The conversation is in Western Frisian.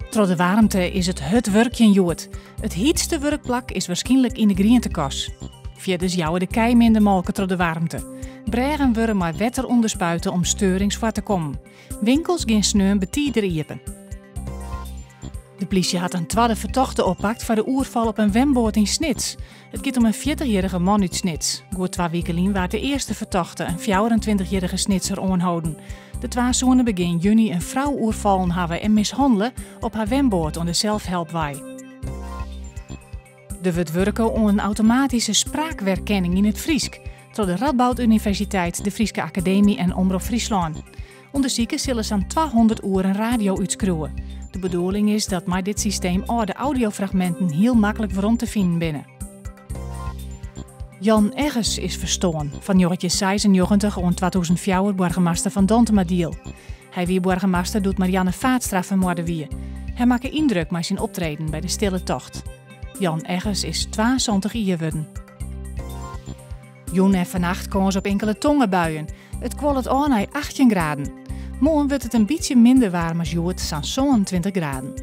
Troch de waarmte is it hurd wurkjen hjoed. It hytste wurkplak is wierskynlik yn de grientekas. Fierders jouwe de kij minder molke troch de waarmte. Brêgen wurde mei wetter ûnderspuite om steurings foar te kommen. Winkels gean sneon betider iepen. De plysje hat in twadde fertochte oppakt foar de oerfal op in wenboat yn Snits. It giet om in fjirtichjierrige man út Snits. Goed twa wike lyn waard de earste fertochte, in fjouwerentweintichjierrige Snitser, oanholden. De twa soene begjin juny in frou oerfallen hawwe en mishannele op har wenboat oan de Zelfhelpwei. Der wurdt wurke oan automatyske spraakwerkenning yn it Frysk troch de Radboud Universiteit, de Fryske Akademy en Omrop Fryslân. Undersikers sille sa'n 200 oeren radio útskriuwe. De bedoeling is dat mei dit systeem âlde audiofragminten hiel maklik werom te finen binne. Jan Egges is ferstoarn, fan 1996 oant 2004 boargemaster fan Dantumadiel. Hy wie boargemaster doe't Marianne Vaatstra fermoarde wie. Hy makke yndruk mei syn optreden by de Stille Tocht. Jan Egges is 72 jier wurden. Jûn en fannacht kâns op inkele tongerbuien. It kuollet ôf nei 18 graden. Moarn wurdt it in bytsje minder waarm as hjoed, sa'n 27 graden.